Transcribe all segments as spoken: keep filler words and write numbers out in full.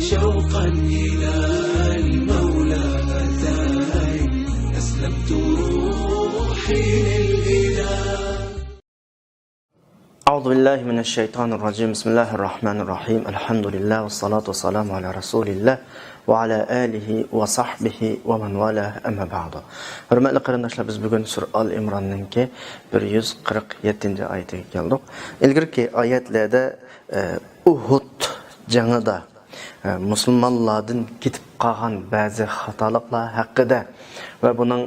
شوقا إلى المولى أتاي، أسلمت روحي للإله. أعوذ بالله من الشيطان الرجيم. بسم الله الرحمن الرحيم. الحمد لله والصلاة والسلام على رسول الله وعلى آله وصحبه ومن والاه، أما بعد. ھۆرمەتلىك قېرىنداشلار، بىز بۈگۈن سۈرە ئال ئىمراننىڭكى بىر يۈز قىرىق يەتتىنچى ئايىتىگە كەلدۇق. ئىلگىرىكى ئايەتلەردە، ئە، ئۇھۇد جەڭىدە، ئە، مۇسۇلمانلاردىن كېتىپ قالغان بەزى خاتالىقلار ھەققىدە ۋە بۇنىڭ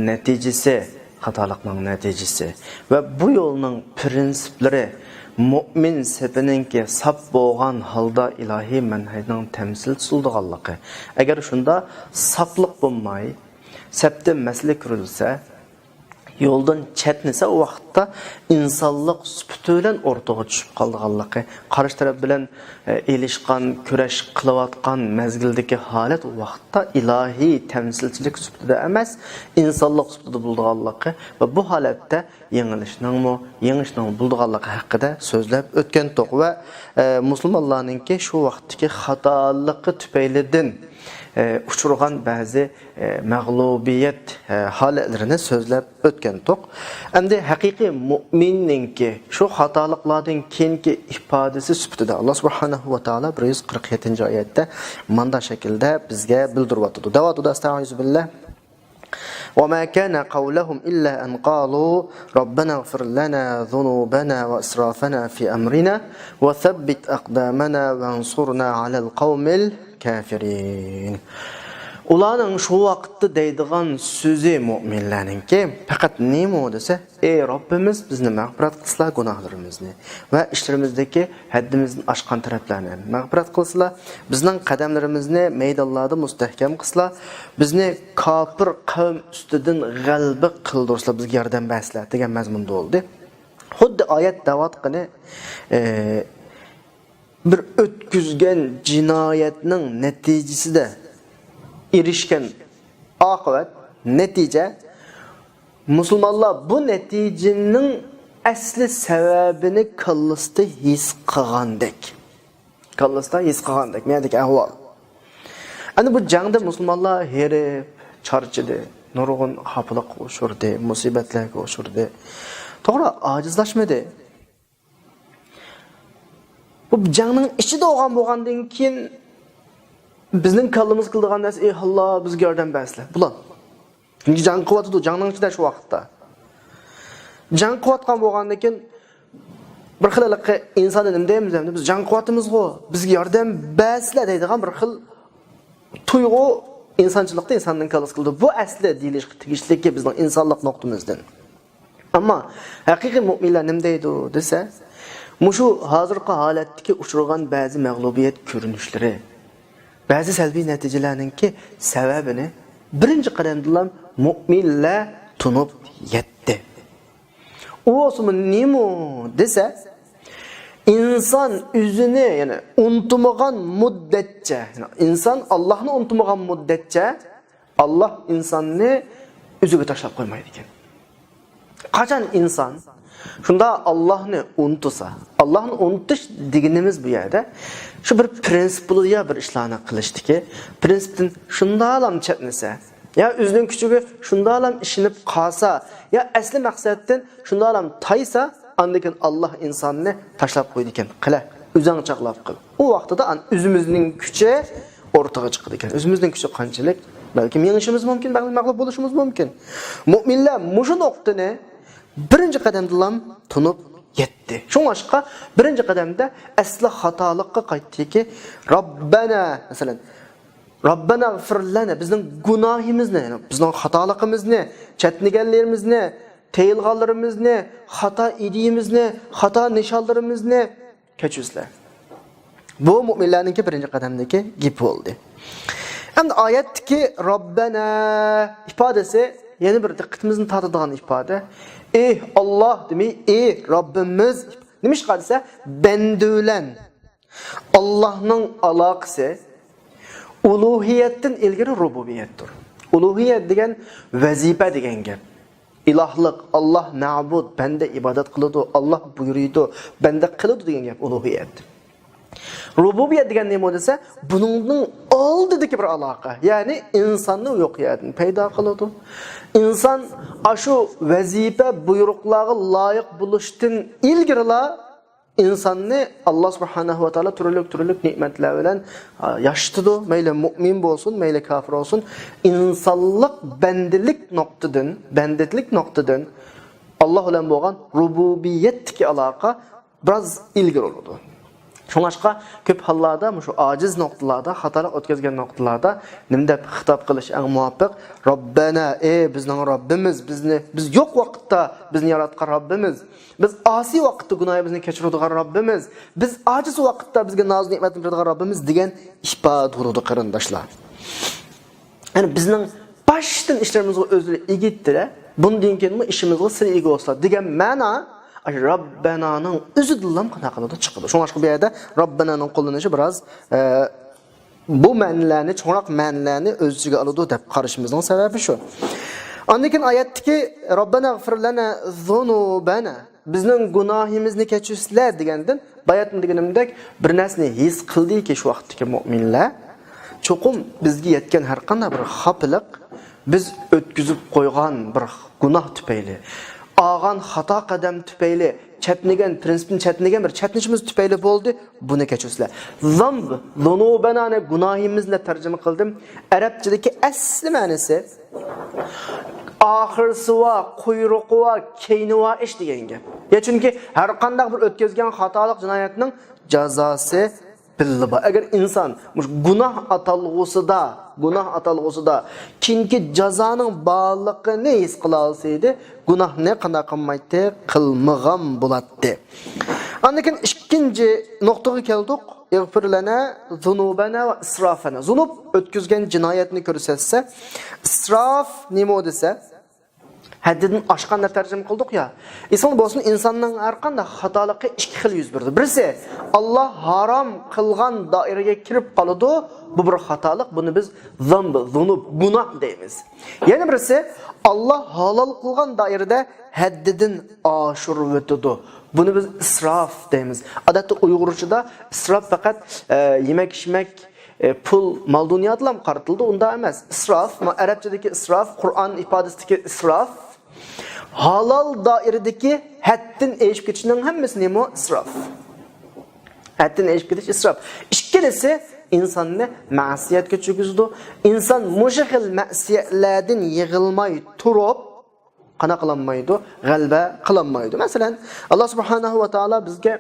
نەتىجىسى، خاتالىقنىڭ نەتىجىسى ۋە بۇ يولنىڭ پىرىنسىپلىرى، مۇئمىن سېپىنىڭكى ساپ بولغان ھالدا ئىلاھىي مەنھەجنىڭ تەمسىلچىسى بولىدىغانلىقى، ئەگەر شۇنداق ساپلىق بولماي، سەپتە مەسىلە كۆرۈلسە، يولدىن چەتنىسە، ئۇ ۋاقىتتا ئىنسانلىق سۈپىتى بىلەن ئورتىغا چۈشۈپ قالىدىغانلىقى، قارشى تەرەپ بىلەن، ئە، ئېلىشقان، كۈرەش قىلىۋاتقان مەزگىلدىكى ھالەت ئۇ ۋاقىتتا ئىلاھىي تەمسىلچىلىك سۈپىتىدە ئەمەس، ئىنسانلىق سۈپىتىدە بولىدىغانلىقى ۋە بۇ ھالەتتە يېڭىلىشنىڭمۇ، يېڭىشنىڭمۇ بولىدىغانلىقى ھەققىدە سۆزلەپ ئۆتكەنتۇق ۋە، ئە، مۇسۇلمانلارنىڭكى شۇ ۋاقىتتىكى خاتالىقى تۈپەيلىدىن، ئە، ئۇچرىغان بەزى ئە، مەغلۇبىيەت، ئە، ھالەتلىرىنى سۆزلەپ ئۆتكەنتۇق. ئەمدى ھەقىقىي مۇئمىننىڭكى شۇ خاتالىقلاردىن كېيىنكى ئىپادىسى سۈپىتىدە، ئاللا سۇبھانەھۇ ۋە تائالا بىر يۈز قىرىق يەتتىنچى ئايەتتە ماندا شەكىلدە بىزگە بىلدۈرۈۋاتىدۇ. دەۋاتىدۇ، ئەستەئىزۇ بىللا. وما كان قولهم إلا أن قالوا ربنا اغفر لنا ذنوبنا وإسرافنا في أمرنا وثبت أقدامنا وانصرنا على القوم الكافرين. ئۇلارنىڭ شۇ ۋاقىتتا دەيدىغان سۆزى مۇئمىنلەرنىڭكى پەقەت نېمە دېسە، ئەي رەببىمىز، بىزنى مەغپىرەت قىلسىلا گۇناھلىرىمىزنى ۋە ئىشلىرىمىزدىكى ھەددىمىزدىن ئاشقان تەرەپلەرنى مەغپىرەت قىلسىلا، بىزنىڭ قەدەملىرىمىزنى مەيدانلاردا مۇستەھكەم قىلسىلا، بىزنى كاپىر قەۋم ئۈستىدىن غەلىبە قىلدۇرسىلا، بىزگە ياردەم بەرسىلە دېگەن مەزمۇندا بولدى. خۇددى ئايەت دەۋاتقىنى، ئى، بىر ئۆتكۈزگەن جىنايەتنىڭ نەتىجىسىدە ئېرىشكەن ئاقىۋەت، نەتىجە، مۇسۇلمانلار بۇ نەتىجىنىڭ ئەسلى سەۋەبىنى كاللىسىدا ھېس قىلغاندەك. كاللىسىدا ھېس قىلغاندەك، مەندىكى ئەھۋال. ئەنە بۇ جەڭدە مۇسۇلمانلار ھېرىپ، چارچىدى، نۇرغۇن خاپىلىققا ئۇچرىدى، مۇسىبەتلەرگە ئۇچرىدى. توغرا، ئاجىزلاشمىدى. بۇ جەڭنىڭ ئىچىدە بولغان بولغاندىن كېيىن بىزنىڭ كاللىمىز قىلىدىغان نەرسە، ئى ئاللا، بىزگە ياردەم بەرسىلە. بۇلار. چۈنكى جەڭ قىلىۋاتىدۇ، جەڭنىڭ ئىچىدە شۇ ۋاقىتتا. جەڭ قىلىۋاتقان بولغاندىن كېيىن بىر خىل ھېلىقى ئىنساندا نېمە دەيمىز ئەمدى؟ بىز جەڭ قىلىۋاتىمىزغۇ، بىزگە ياردەم بەرسىلە دەيدىغان بىر خىل تۇيغۇ ئىنسانچىلىقتا ئىنساننىڭ كاللىسىغا كېلىدۇ. بۇ ئەسلى دېيىلىشقا تېگىشلىككى بىزنىڭ ئىنسانلىق نۇقتىمىزدىن. ئەمما ھەقىقىي مۇئمىنلار نېمە دەيدۇ دېسە، مۇشۇ ھازىرقى ھالەتتىكى ئۇچرىغان بەزى مەغلۇبىيەت كۆرۈنۈشلىرى، بەزى سەلبىي نەتىجىلەرنىڭكى سەۋەبىنى بىرىنچى قەدەمدىلا مۇئمىنلار تونۇپ يەتتى. ئۇ بولسىمۇ نېمە دېسە، ئىنسان ئۆزىنى، يەنى ئۇنتۇمىغان مۇددەتچە، يەنى ئىنسان ئاللاھنى ئۇنتۇمىغان مۇددەتچە، ئاللاھ ئىنساننى ئۆزىگە تاشلاپ قويمايدىكەن. قاچان ئىنسان شۇنداق ئاللاھنى ئۇنتۇسا، ئاللاھنى ئۇنتۇش دېگىنىمىز بۇ يەردە شۇ بىر پرىنسىپ بولىدۇ يا، بىر ئىشلارنى قىلىشتىكى پرىنسىپتىن شۇنداقلام چەتنىسە، يا ئۆزىنىڭ كۈچىگە شۇنداقلام ئىشىنىپ قالسا، يا ئەسلى مەقسەتتىن شۇنداقلام تايسا، ئاندىن كېيىن ئاللاھ ئىنساننى تاشلاپ قويىدىكەن. قىلە، ئۆزۈڭ چاقلاپ قىل. ئۇ ۋاقتىدا ئان-، ئۆزىمىزنىڭ كۈچى ئورتىغا چىقىدىكەن. ئۆزىمىزنىڭ كۈچى قانچىلىك؟ بەلكىم يېڭىشىمىز مۇمكىن، بەلكىم مەغلۇپ بولۇشىمىز مۇمكىن. مۇئمىنلار مۇشۇ نۇقتىنى بىرىنچى قەدەمدىلا تونۇپ يەتتى. شۇڭلاشقا بىرىنچى قەدەمدە ئەسلى خاتالىققا قايتتىكى، رەببەنا، مەسىلەن، رەببەنا ئىغفىر لەنا، بىزنىڭ گۇناھىمىزنى، يەنى بىزنىڭ خاتالىقىمىزنى، چەتنىگەنلىرىمىزنى، تېيىلغانلىرىمىزنى، خاتا ئىدىيىمىزنى، خاتا نىشانلىرىمىزنى كەچۈرسىلە. بۇ مۇئمىنلارنىڭكى بىرىنچى قەدەمدىكى گېپى بولدى. ئەمدى ئايەتتىكى رەببەنا ئىپادىسى يەنە بىر دىققىتىمىزنى تارتىدىغان ئىپادە. ئېھ ئاللاھ دېمەي، ئېھ رەببىمىز. نېمىشقا دېسە، بەندە بىلەن ئاللاھنىڭ ئالاقىسى ئۇلۇھىيەتتىن ئىلگىرى رۇبۇبىيەتتۇر. ئۇلۇھىيەت دېگەن ۋەزىپە دېگەن گەپ. ئىلاھلىق، ئاللاھ مەبۇد، بەندە ئىبادەت قىلىدۇ، ئاللاھ بۇيرۇيدۇ، بەندە قىلىدۇ دېگەن گەپ ئۇلۇھىيەت. رۇبۇبىيەت دېگەن نېمە دېسە، بۇنىڭدىن ئالدىدىكى بىر ئالاقە. يەنى ئىنساننى يوق يەردىن پەيدا قىلىدۇ. ئىنسان ئاشۇ ۋەزىپە بۇيرۇقلارغا لايىق بولۇشتىن ئىلگىرىلا ئىنساننى ئاللا سۇبھانەھۇ ۋە تائالا تۈرلۈك-تۈرلۈك نېمەتلەر بىلەن، ئا، ياشىتىدۇ. مەيلى مۇئمىن بولسۇن، مەيلى كاپىر بولسۇن، ئىنسانلىق بەندىلىك نۇقتىدىن، بەندىتلىك نۇقتىدىن ئاللا بىلەن بولغان رۇبۇبىيەتتىكى ئالاقە بىراز ئىلگىرى بولىدۇ. شۇڭلاشقا كۆپ ھاللاردا مۇشۇ ئاجىز نۇقتىلاردا، خاتالىق ئۆتكۈزگەن نۇقتىلاردا نېمە دەپ خىتاب قىلىش ئەڭ مۇۋاپىق؟ رەببەنا، ئەي بىزنىڭ رەببىمىز، بىزنى، بىز يوق ۋاقىتتا بىزنى ياراتقان رەببىمىز، بىز ئاسىي ۋاقىتتا گۇناھىمىزنى كەچۈرىدىغان رەببىمىز، بىز ئاجىز ۋاقىتتا بىزگە ناز نېمەتنى بېرىدىغان رەببىمىز دېگەن ئىپادە بولىدۇ، قېرىنداشلار. يەنى بىزنىڭ باشتىن ئىشلىرىمىزغا ئۆزلىرى ئىگە ئىتتىرە، بۇندىن كېيىنمۇ ئىشىمىزغا سىلى ئىگە بولسىلا دېگەن مەنا ئاشۇ رەببەنانىڭ ئۆزىدىنلا قانداق قىلىدۇ؟ چىقىدۇ. شۇڭلاشقا بۇ يەردە رەببەنانىڭ قوللىنىشى بىراز، ئە، بۇ مەنىلەرنى، چوڭراق مەنىلەرنى ئۆز ئىچىگە ئالىدۇ دەپ قارىشىمىزنىڭ سەۋەبى شۇ. ئاندىن كېيىن ئايەتتىكى رەببەنەغفىر لەنە زۇنۇبەنە، بىزنىڭ گۇناھىمىزنى كەچۈرسىلە دېگەندىن، باياتمۇ دېگىنىمدەك، بىر نەرسىنى ھېس قىلدىكى شۇ ۋاقىتتىكى مۆمىنلەر، چوقۇم بىزگە يەتكەن ھەر قانداق بىر خاپىلىق، بىز ئۆتكۈزۈپ قويغان بىر گۇناھ تۈپەيلى، ئالغان خاتا قەدەم تۈپەيلى، چەتنىگەن، پرىنسىپتىن چەتنىگەن بىر چەتنىشىمىز تۈپەيلى بولدى، بۇنى كەچۈرسىلە. زەنب، زۇنۇبەنانى گۇناھىمىز دەپ تەرجىمە قىلدىم. ئەرەبچىدىكى ئەسلى مەنىسى ئاخىرسى ۋا، قۇيرۇقى ۋا، كەينى ۋا ئىش دېگەن گەپ. يا چۈنكى ھەر قانداق بىر ئۆتكۈزگەن خاتالىق، جىنايەتنىڭ جازاسى بىللە بار. ئەگەر ئىنسان مۇشۇ گۇناھ ئاتالغۇسىدا، گۇناھ ئاتالغۇسىدا كېيىنكى جازانىڭ بارلىقىنى ھېس قىلالىسا ئىدى، گۇناھنى قانداق قىلمايتتى؟ قىلمىغان بولاتتى. ئاندىن كېيىن ئىككىنچى نۇقتىغا كەلدۇق. ئىغفىر لەنە زۇنۇبەنە ۋە ئىسرافەنە. زۇنۇب ئۆتكۈزگەن جىنايەتنى كۆرسەتسە، ئىسراف نېمە دېسە، ھەددىدىن ئاشقان دەپ تەرجىمە قىلدۇق يا. ئېسىڭدە بولسۇن، ئىنساننىڭ ھەر قانداق خاتالىقى ئىككى خىل يۈز بېرىدۇ. بىرسى، ئاللا ھارام قىلغان دائىرىگە كىرىپ قالىدۇ. بۇ بىر خاتالىق. بۇنى بىز زەنب، زۇنۇب، گۇناھ دەيمىز. يەنە بىرسى، ئاللا ھالال قىلغان دائىرىدە ھەددىدىن ئاشۇرۇۋېتىدۇ. بۇنى بىز ئىسراف دەيمىز. ئادەتتە ئۇيغۇرچىدا ئىسراپ پەقەت، ئە، يېمەك-ئىچمەك، ئە، پۇل، مال-دۇنيادىلا قارىتىلىدۇ، ئۇنداق ئەمەس. ئىسراف، ما-، ئەرەبچىدىكى ئىسراف، قۇرئان ئىپادىسىدىكى ئىسراف، ھالال دائىرىدىكى ھەددىن ئېشىپ كېتىشنىڭ ھەممىسى نېمە؟ ئىسراف. ھەددىن ئېشىپ كېتىش ئىسراپ. ئىككىلىسى ئىنساننى مەسىيەتكە چۈشكۈزىدۇ. ئىنسان مۇشۇ خىل مەسىيەتلەردىن يىغىلماي تۇرۇپ، قانداق قىلالمايدۇ؟ غەلىبە قىلالمايدۇ. مەسىلەن، ئاللا سۇبھانەھۇ ۋە تائالا بىزگە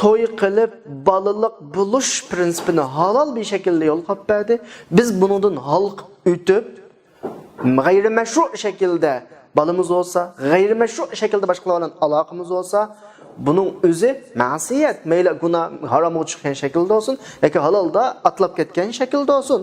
توي قىلىپ، بالىلىق بولۇش پىرىنسىپىنى ھالال بىر شەكىلدە يولغا قويۇپ بەردى. بىز بۇنىڭدىن ھالقىپ ئۆتۈپ، غەيرىمەشرۇ شەكىلدە بالىمىز بولسا، غەيرىمەشرۇ شەكىلدە باشقىلار بىلەن ئالاقىمىز بولسا، بۇنىڭ ئۆزى مەسىيەت. مەيلى گۇناھ، ھارامغا چۈشكەن شەكىلدە بولسۇن ياكى ھالالدا ئاتلاپ كەتكەن شەكىلدە بولسۇن.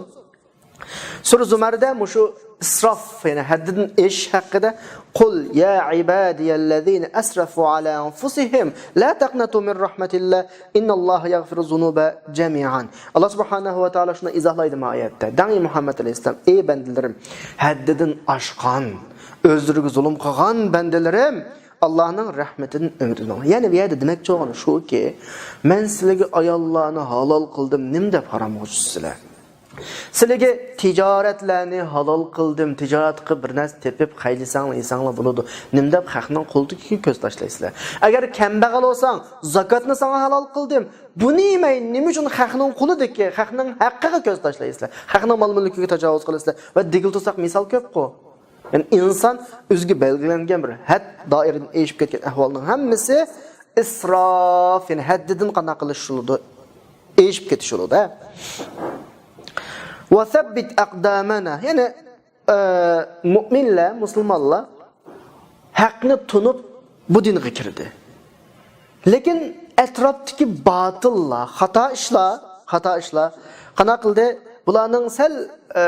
سۈرە زۇمەردە مۇشۇ ئىسراف، يەنى ھەددىدىن ئېشىش ھەققىدە، قۇل يا ئىبادىيەللەزىنە ئەسرەفۇ ئەلا ئەنفۇسىھىم لا تەقنەتۇ مىن رەھمەتىللا ئىننەللاھە يەغفىرۇ زۇنۇبە جەمىئەن. ئاللا سۇبھانەھۇ ۋە تائالا شۇنداق ئىزاھلايدۇ ما ئايەتتە. دەڭ، ئى مۇھەممەد ئەلەيھىسسالام، ئى بەندىلىرىم، ھەددىدىن ئاشقان، ئۆزلىرىگە زۇلۇم قىلغان بەندىلىرىم ئاللانىڭ رەھمىتىدىن ئۈمىد قىلىڭ. يەنى بۇ يەردە دېمەكچى بولغىنى شۇكى، مەن سىلەرگە ئاياللارنى ھالال قىلدىم، نېمە دەپ ھارامغا چۈشتۈڭلار؟ سىلىگە تىجارەتلەرنى ھالال قىلدىم، تىجارەت قىلىپ بىر نەرسە تېپىپ خەجلىسەڭلار، يېسەڭلار بولىدۇ. نېمە دەپ خەقنىڭ قولىدىكىگە كۆز تاشلايسىلەر؟ ئەگەر كەمبەغەل بولساڭ، زاكاتنى ساڭا ھالال قىلدىم. بۇنى يېمەي، نېمە ئۈچۈن خەقنىڭ قولىدىكى، خەقنىڭ ھەققىگە كۆز تاشلايسىلەر؟ خەقنىڭ مال-مۈلكىگە تاجاۋۇز قىلىسىلەر؟ ۋە دېگىلى تۇرساق مىسال كۆپقۇ. يەنى ئىنسان ئۆزىگە بەلگىلەنگەن بىر ھەد دائىرىدىن ئېشىپ كەتكەن ئەھۋالنىڭ ھەممىسى ئىسراف، يەنى ھەددىدىن قانداق قىلىش يولىدا، ئېشىپ كېتىش يولىدا. ۋەسەببىت ئەقدامەنا، يەنى، ئە، مۇئمىنلار، مۇسۇلمانلار ھەقنى تونۇپ بۇ دىنغا كىردى. لېكىن ئەتراپتىكى باتىللار، خاتا ئىشلار، خاتا ئىشلار قانداق قىلدى؟ بۇلارنىڭ سەل، ئە،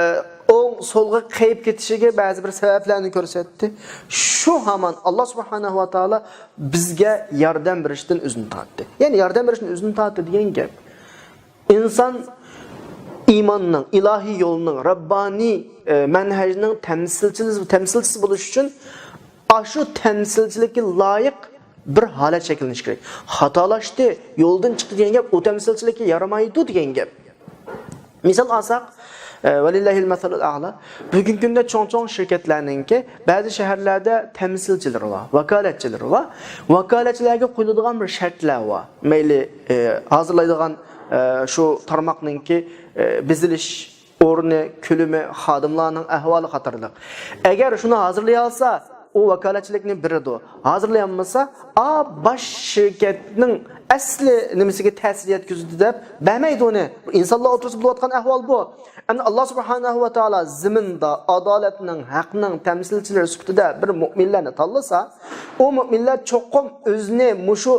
ئوڭ سولغا قېيىپ كېتىشىگە بەزى بىر سەۋەبلەرنى كۆرسەتتى. شۇ ھامان ئاللا سۇبھانەھۇ ۋە تائالا بىزگە ياردەم بېرىشتىن ئۆزىنى تارتتى. يەنى ياردەم بېرىشتىن ئۆزىنى تارتتى دېگەن گەپ، ئىنسان ئىماننىڭ، ئىلاھىي يولنىڭ، رەببانىي، ئە، مەنھەجنىڭ تەمسىلچىسى، تەمسىلچىسى بولۇش ئۈچۈن ئاشۇ تەمسىلچىلىككە لايىق بىر ھالەت شەكىللىنىشى كېرەك. خاتالاشتى، يولدىن چىقتى دېگەن گەپ ئۇ تەمسىلچىلىككە يارىمايدۇ دېگەن گەپ. مىسال ئالساق، ئە، ۋەلىللاھىل مەسەلۇل ئەئلا. بۈگۈنكى كۈندە چوڭ-چوڭ شىركەتلەرنىڭكى بەزى شەھەرلەردە تەمسىلچىلىرى بار، ۋاكالەتچىلىرى بار. ۋاكالەتچىلەرگە قويۇلىدىغان بىر شەرتلەر بار. مەيلى، ئە، ھازىرلايدىغان، ئە، شۇ تارماقنىڭكى، ئە، بېزىلىش ئورنى، كۆلىمى، خادىملارنىڭ ئەھۋالى قاتارلىق. ئەگەر شۇنى ھازىرلىيالسا، ئۇ ۋاكالەتچىلىكنى بېرىدۇ. ھازىرلىيالمىسا، ئا، باش شىركەتنىڭ ئەسلى نېمىسىگە تەسىر يەتكۈزىدۇ دەپ بەرمەيدۇ ئۇنى. ئىنسانلار ئوتتۇرىسىدا بولۇۋاتقان ئەھۋال بۇ. ئەمدى ئاللا سۇبھانەھۇ ۋە تائالا زېمىندا ئادالەتنىڭ، ھەقنىڭ تەمسىلچىلىرى سۈپىتىدە بىر مۆمىنلەرنى تاللىسا، ئۇ مۆمىنلەر چوقۇم ئۆزىنى مۇشۇ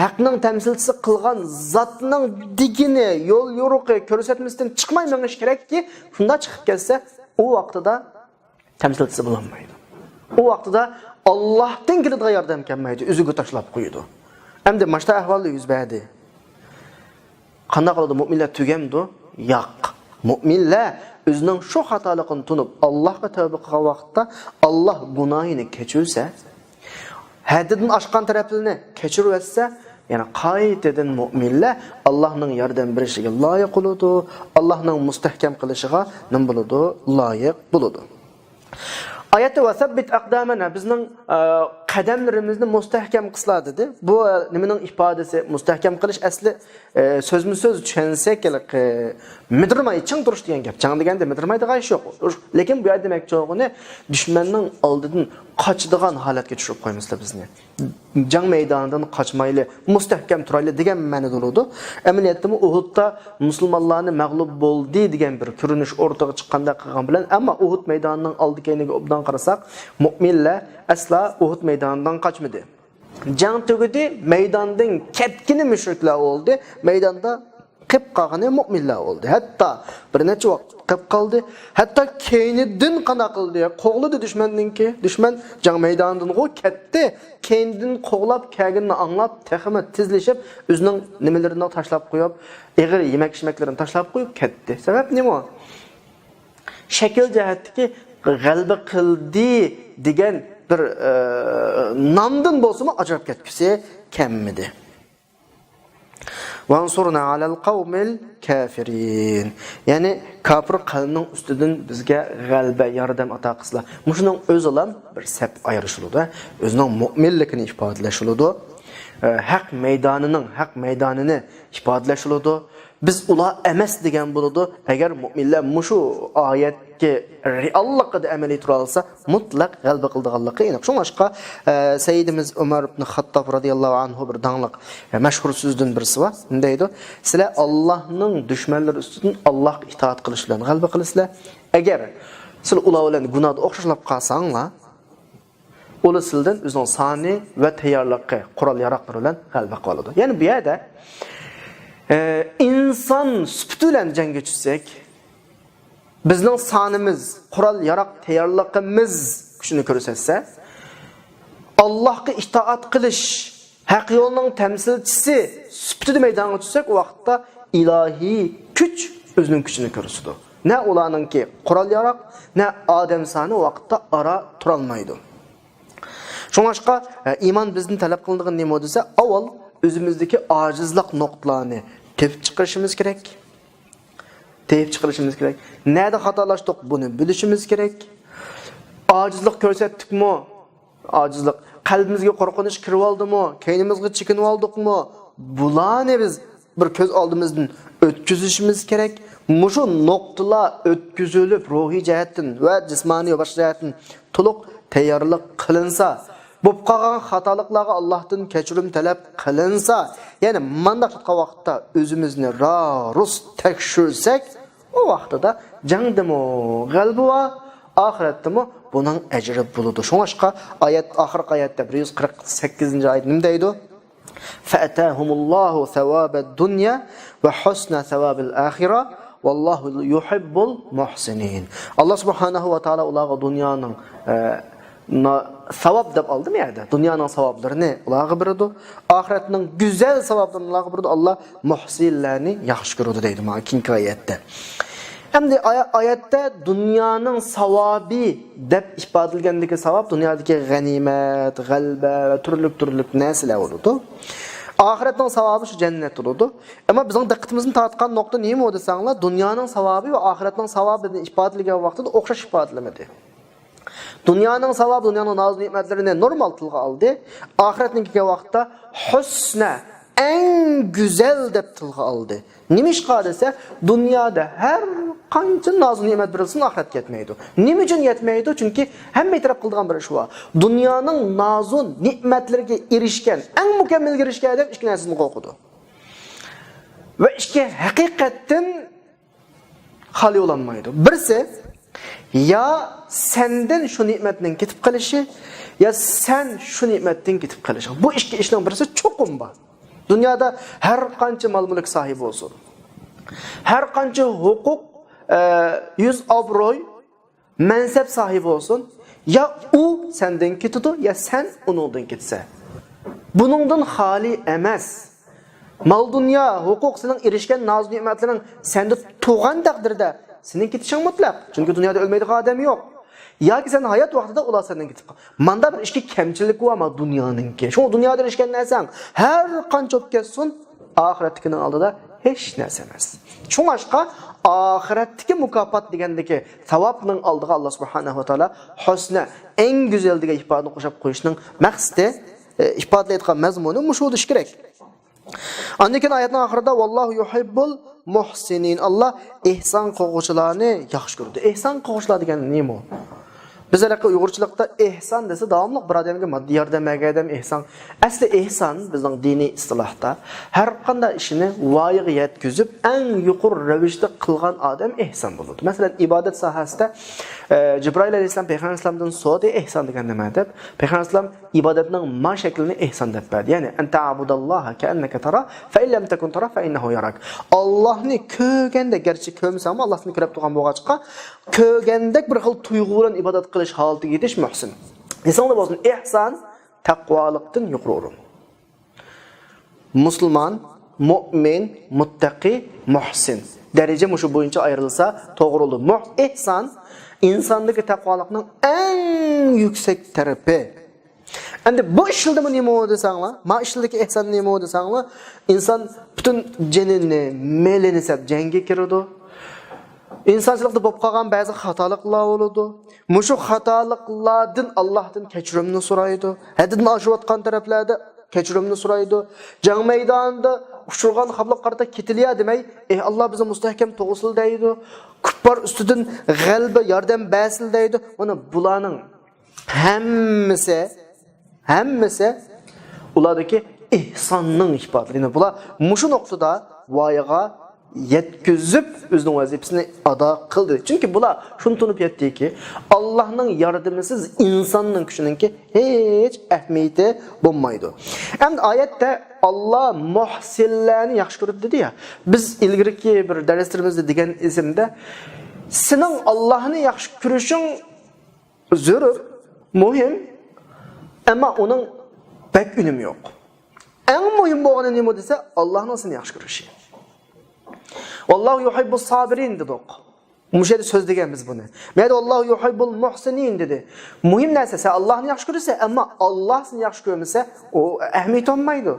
ھەقنىڭ تەمسىلچىسى قىلغان زاتنىڭ دېگىنى، يول يورۇقى، كۆرسەتمىسىدىن چىقماي مېڭىشى كېرەككى، شۇنداق چىقىپ كەتسە، ئۇ ۋاقتىدا تەمسىلچىسى بولالمايدۇ. ئۇ ۋاقتىدا ئاللاھتىن كېلىدىغان ياردەم كەلمەيدۇ، ئۆزىگە تاشلاپ قويىدۇ. ئەمدى ماشتا ئەھۋالدا يۈز بەردى. قانداق قىلىدۇ؟ مۆمىنلەر تۈگەمدۇ؟ ياق. مۆمىنلەر ئۆزىنىڭ شۇ خاتالىقىنى تونۇپ، ئاللاھقا تەۋبە قىلغان ۋاقىتتا، ئاللاھ گۇناھىنى كەچۈرسە، ھەددىدىن ئاشقان تەرەپلىرىنى كەچۈرۈۋەتسە، يەنە قايتىدىن مۆمىنلەر ئاللاھنىڭ ياردەم بېرىشىگە لايىق بولىدۇ، ئاللاھنىڭ مۇستەھكەم قىلىشىغا نېمە بولىدۇ؟ لايىق بولىدۇ. ئايەتتە «ۋەسەببىت ئەقدامەنا»، بىزنىڭ، ئە، قەدەملىرىمىزنى مۇستەھكەم قىلسىلا دېدى. بۇ، ئە، نېمىنىڭ ئىپادىسى؟ مۇستەھكەم قىلىش ئەسلى، ئە، سۆزمۇ سۆز چۈشەنسەك، ھېلىقى مىدىرماي چىڭ تۇرۇش دېگەن گەپ. چىڭ دېگەندە مىدىرماي دېگەن ئىش يوق. لېكىن بۇ يەردە دېمەكچى بولغىنى، دۈشمەننىڭ ئالدىدىن قاچىدىغان ھالەتكە چۈشۈرۈپ قويمىسىلا بىزنى. جەڭ مەيدانىدىن قاچمايلى، مۇستەھكەم تۇرايلى دېگەن مەنىدە بولىدۇ. ئەمەلىيەتتىمۇ ئۇھۇدتا مۇسۇلمانلارنى مەغلۇپ بولدى دېگەن بىر كۆرۈنۈش ئورتىغا چىققاندەك قىلغان بىلەن، ئەمما ئۇھۇد مەيدانىنىڭ ئالدى كەينىگە ئوبدان قارىساق، مۆمىنلەر ئەسلا ئۇھۇد مەيدانىدىن قاچمىدى. جەڭ تۈگىدى، مەيداندىن كەتكىنى مۈشرىكلەر بولدى، مەيداندا قېپ قالغىنى مۆمىنلەر بولدى. ھەتتا بىر نەچچە ۋاقىت قېپ قالدى. ھەتتا كەينىدىن قانداق قىلدى؟ قوغلىدى دۈشمەننىڭكى. دۈشمەن جەڭ مەيدانىدىنغۇ كەتتى. كەينىدىن قوغلاپ كەلگىنىنى ئاڭلاپ، تېخىمۇ تېزلىشىپ، ئۆزىنىڭ نېمىلىرىنى تاشلاپ قويۇپ، ئېغىر يېمەك-ئىچمەكلىرىنى تاشلاپ قويۇپ كەتتى. سەۋەب نېمە؟ شەكىل جەھەتتىكى غەلىبە قىلدى دېگەن بىر، ئە، نامدىن بولسىمۇ ئاجراپ كەتكۈسى كەلمىدى. «ۋەنسۇرنا ئەلەل قەۋمىل كافىرىن.» يەنى كاپىر قەۋمنىڭ ئۈستىدىن بىزگە غەلىبە، ياردەم ئاتا قىلسىلا. مۇشۇنىڭ ئۆزىلا بىر سەپ ئايرىشىلىدۇ. ئۆزىنىڭ مۆمىنلىكىنى ئىپادىلەشىلىدۇ. ئە، ھەق مەيدانىنىڭ، ھەق مەيدانىنى ئىپادىلەشىلىدۇ. بىز ئۇلار ئەمەس دېگەن بولىدۇ. ئەگەر مۆمىنلەر مۇشۇ ئايەتكە رېئاللىقىدا ئەمەلىي تۇرالىسا، مۇتلەق غەلىبە قىلىدىغانلىقى ئېنىق. شۇڭلاشقا، ئە، سەييىدىمىز ئۆمەر ئىبن خەتتاب رازىياللاھۇ ئەنھۇ بىر داڭلىق، ئە، مەشھۇر سۆزىدىن بىرسى بار. نېمە دەيدۇ؟ «سىلەر ئاللاھنىڭ دۈشمەنلىرى ئۈستىدىن ئاللاھقا ئىتائەت قىلىش بىلەن غەلىبە قىلىسىلەر. ئەگەر سىلەر ئۇلار بىلەن گۇناھدا ئوخشاشلاپ قالساڭلار، ئۇلار سىلىدىن ئۆزىنىڭ سانى ۋە تەييارلىقى، قورال-ياراقلىرى بىلەن غەلىبە قىلىۋالىدۇ.» يەنى بۇ يەردە، ئە، ئىنسان سۈپىتى بىلەن جەڭگە چۈشسەك، بىزنىڭ سانىمىز، قورال-ياراق تەييارلىقىمىز كۈچىنى كۆرسەتسە، ئاللاھقا ئىتائەت قىلىش، ھەق يولنىڭ تەمسىلچىسى سۈپىتىدە مەيدانغا چۈشسەك، ئۇ ۋاقىتتا ئىلاھىي كۈچ ئۆزىنىڭ كۈچىنى كۆرسىتىدۇ. نە ئۇلارنىڭكى قورال-ياراق، نە ئادەم سانى ئۇ ۋاقىتتا ئارا تۇرالمايدۇ. شۇڭلاشقا، ئە، ئىمان بىزدىن تەلەپ قىلىنىدىغىنى نېمە دېسە، ئاۋۋال ئۆزىمىزدىكى ئاجىزلىق نۇقتىلارنى تېپىپ چىقىرىشىمىز كېرەك. تېپىپ چىقىرىشىمىز كېرەك. نەدە خاتالاشتۇق، بۇنى بىلىشىمىز كېرەك. ئاجىزلىق كۆرسەتتۇقمۇ؟ ئاجىزلىق. قەلبىمىزگە قورقۇنچ كىرىۋالدىمۇ؟ كەينىمىزگە چېكىنىۋالدۇقمۇ؟ بۇلارنى بىز بىر كۆز ئالدىمىزدىن ئۆتكۈزۈشىمىز كېرەك. مۇشۇ نۇقتىلار ئۆتكۈزۈلۈپ، روھىي جەھەتتىن ۋە جىسمانىي ۋە باشقا جەھەتتىن تولۇق تەييارلىق قىلىنسا، بولۇپ قالغان خاتالىقلارغا ئاللاھتىن كەچۈرۈم تەلەپ قىلىنسا، يەنى مانداق تۇتقان ۋاقىتتا ئۆزىمىزنى رارۇس تەكشۈرسەك، ئۇ ۋاقتىدا جەڭدىمۇ غەلىبە بار، ئاخىرەتتىمۇ بۇنىڭ ئەجرى بولىدۇ. شۇڭلاشقا ئايەت، ئاخىرقى ئايەتتە، بىر يۈز قىرىق سەككىزىنچى ئايەت نېمە دەيدۇ؟ فَئَتَاهُمُ اللَّهُ ثَوَابَ الدُّنْيَا وَحُسْنَ ثَوَابِ الْآخِرَةِ وَاللَّهُ يُحِبُّ الْمُحْسِنِينَ. ئاللا سۇبھانەھۇ ۋە تائالا ئۇلارغا دۇنيانىڭ، ئە، نا-، ساۋاب دەپ ئالدىم يەردە. دۇنيانىڭ ساۋابلىرىنى ئۇلارغا بېرىدۇ. ئاخىرەتنىڭ گۈزەل ساۋابلىرىنى ئۇلارغا بېرىدۇ. ئاللا مۇھسىنلارنى ياخشى كۆرىدۇ دەيدۇ مانا كېيىنكى ئايەتتە. ئەمدى ئايەتتە دۇنيانىڭ ساۋابى دەپ ئىپادىلىگەندىكى ساۋاب دۇنيادىكى غەنىيمەت، غەلىبە ۋە تۈرلۈك تۈرلۈك نەرسىلەر بولىدۇ. ئاخىرەتنىڭ ساۋابى شۇ جەننەت بولىدۇ. ئەمما بىزنىڭ دىققىتىمىزنى تارتقان نۇقتا نېمە دېسەڭلار، دۇنيانىڭ ساۋابى ۋە ئاخىرەتنىڭ ساۋابىنى ئىپادىلىگەن ۋاقتىدا ئوخشاش ئىپادىلىمىدى. دۇنيانىڭ ساۋابى، دۇنيانىڭ ناز نېمەتلىرىنى نورمال تىلغا ئالدى. ئاخىرەتنىڭ كەلگەن ۋاقتىدا ھۇسنە، ئەڭ گۈزەل دەپ تىلغا ئالدى. نېمىشقا دېسە، دۇنيادا ھەر قانچە ناز نېمەت بېرىلسۇن، ئاخىرەتكە يەتمەيدۇ. نېمە ئۈچۈن يەتمەيدۇ؟ چۈنكى ھەممە ئېتىراپ قىلىدىغان بىر ئىش بار. دۇنيانىڭ نازۇ نېمەتلىرىگە ئېرىشكەن، ئەڭ مۇكەممەلگە ئېرىشكەن ئادەم ئىككى نەرسىدىن قورقىدۇ. ۋە ئىككى ھەقىقەتتىن خالىي بولالمايدۇ. بىرسى، يا سەندىن شۇ نېمەتنىڭ كېتىپ قېلىشى، يا سەن شۇ نېمەتتىن كېتىپ قېلىشىڭ. بۇ ئىككى ئىشنىڭ بىرسى چوقۇم بار. دۇنيادا ھەر قانچە مال-مۈلۈك ساھىبى بولسۇن، ھەر قانچە ھوقۇق، ئە، يۈز ئابروي، مەنسەپ ساھىبى بولسۇن، يا ئۇ سەندىن كېتىدۇ، يا سەن ئۇنىڭدىن كېتىسەن. بۇنىڭدىن خالىي ئەمەس. مال-دۇنيا، ھوقۇق، سېنىڭ ئېرىشكەن ناز-نېمەتلىرىڭ سەندە تۇرغان تەقدىردە سېنىڭ كېتىشىڭ مۇتلەق. چۈنكى دۇنيادا ئۆلمەيدىغان ئادەم يوق. ياكى سەن ھايات ۋاقتىدا ئۇلار سەندىن كېتىپ قال-، ماندا بىر ئىچكى كەمچىلىك بار ما دۇنيانىڭكى. شۇڭا دۇنيادا ئېرىشكەن نەرسەڭ ھەر قانچە بولۇپ كەتسۇن، ئاخىرەتتىكىنىڭ ئالدىدا ھېچ نەرسە ئەمەس. شۇڭلاشقا ئاخىرەتتىكى مۇكاپات دېگەندىكى ساۋابنىڭ ئالدىغا ئاللا سۇبھانەھۇ ۋە تائالا ھۇسنە، ئەڭ گۈزەل دېگەن ئىپادىنى قوشۇپ قويۇشنىڭ مەقسىتى، ئە، ئىپادىلەيدىغان مەزمۇنى مۇشۇ بولۇشى كېرەك. ئاندىن كېيىن ئايەتنىڭ ئاخىرىدا، ۋاللاھۇ يۇھىببۇل مۇھسىنىن. ئاللا ئېھسان قىلغۇچىلارنى ياخشى كۆرىدۇ. ئېھسان قىلغۇچىلار دېگەن نېمە ئۇ؟ بىز ھېلىقى ئۇيغۇرچىلىقتا ئېھسان دېسە، داۋاملىق بىر ئادەمگە ماددىي ياردەم بەرگەن ئادەم ئېھسان. ئەسلى ئېھسان بىزنىڭ دىنىي ئىستىلاھتا ھەر قانداق ئىشنى ۋايىغا يەتكۈزۈپ، ئەڭ يۇقىرى رەۋىشتە قىلغان ئادەم ئېھسان بولىدۇ. مەسىلەن، ئىبادەت ساھەسىدە، ئە، جىبرائىل ئەلەيھىسسالام پەيغەمبەر ئەلەيھىسسالامدىن سورىدى، ئېھسان دېگەن نېمە دەپ. پەيغەمبەر ئەلەيھىسسالام ئىبادەتنىڭ ما شەكلىنى ئېھسان دەپ بەردى. يەنى، ئەن تەئبۇداللاھە كەئەننەكە تەرا، فەئىن لەم تەكۇن تەرا، فەئىننەھۇ ياراك. ئاللاھنى كۆرگەندەك، گەرچە كۆرمىسەڭمۇ، ئاللاھنى كۆرۈپ تۇرغان بولغاچقا، كۆرگەندەك بىر خىل تۇيغۇ بىلەن ئىبادەت قىلىش ھالىتىگە يېتىش مۇھسىن. ئېسىڭدە بولسۇن، ئېھسان تەقۋالىقتىن يۇقىرى ئورۇن. مۇسۇلمان، مۇئمىن، مۇتتەقى، مۇھسىن. دەرىجە مۇشۇ بويىچە ئايرىلسا توغرا بولىدۇ. مۇھ-، ئېھسان ئىنساندىكى تەقۋالىقنىڭ ئەڭ يۈكسەك تەرىپى. ئەمدى بۇ ئىش يىلدىمۇ نېمە بولدى دېسەڭلار؟ ما ئىش يىلدىكى ئېھسان نېمە بولدى دېسەڭلار؟ ئىنسان پۈتۈن جېنىنى، مېلىنى سەپ جەڭگە كىرىدۇ. ئىنسانچىلىقتا بولۇپ قالغان بەزى خاتالىقلار بولىدۇ. مۇشۇ خاتالىقلاردىن ئاللاھتىن كەچۈرۈمنى سورايدۇ. ھەددىدىن ئاشىۋاتقان تەرەپلەردە كەچۈرۈمنى سورايدۇ. جەڭ مەيدانىدا ئۇچرىغان خاپىلىققا قارىتا كېتىلىيە دېمەي، ئەي ئاللا بىزنى مۇستەھكەم تۇغۇسىلا دەيدۇ. كۇپپار ئۈستىدىن غەلىبە ياردەم بەرسىلا دەيدۇ. مانا بۇلارنىڭ ھەممىسى، ھەممىسى ئۇلاردىكى ئېھساننىڭ ئىپادىلىرى. يەنى بۇلار مۇشۇ نۇقتىدا ۋايىغا يەتكۈزۈپ ئۆزىنىڭ ۋەزىپىسىنى ئادا قىلدى. چۈنكى بۇلار شۇنى تونۇپ يەتتىكى، ئاللاھنىڭ ياردىمىسىز ئىنساننىڭ كۈچىنىڭكى ھېچ ئەھمىيىتى بولمايدۇ. ئەمدى ئايەتتە ئاللا مۇھسىنلەرنى ياخشى كۆرىدۇ دېدى يا. بىز ئىلگىرىكى بىر دەرسلىرىمىزدە دېگەن ئىزىمدە، سېنىڭ ئاللاھنى ياخشى كۆرۈشۈڭ زۆرۈر، مۇھىم، ئەمما ئۇنىڭ بەك ئۈنۈمى يوق. ئەڭ مۇھىم بولغىنى نېمە دېسە، ئاللاھنىڭ سېنى ياخشى كۆرۈشى. ۋاللاھۇ يۇھىببۇس سابىرىن دېدۇق. مۇشۇ يەردە سۆزلىگەن بىز بۇنى. بۇ يەردە ۋاللاھۇ يۇھىببۇل مۇھسىنىن دېدى. مۇھىم نەرسە، سەن ئاللاھنى ياخشى كۆرىسەن، ئەمما ئاللاھ سېنى ياخشى كۆرمىسە، ئۇ ئەھمىيىتى بولمايدۇ.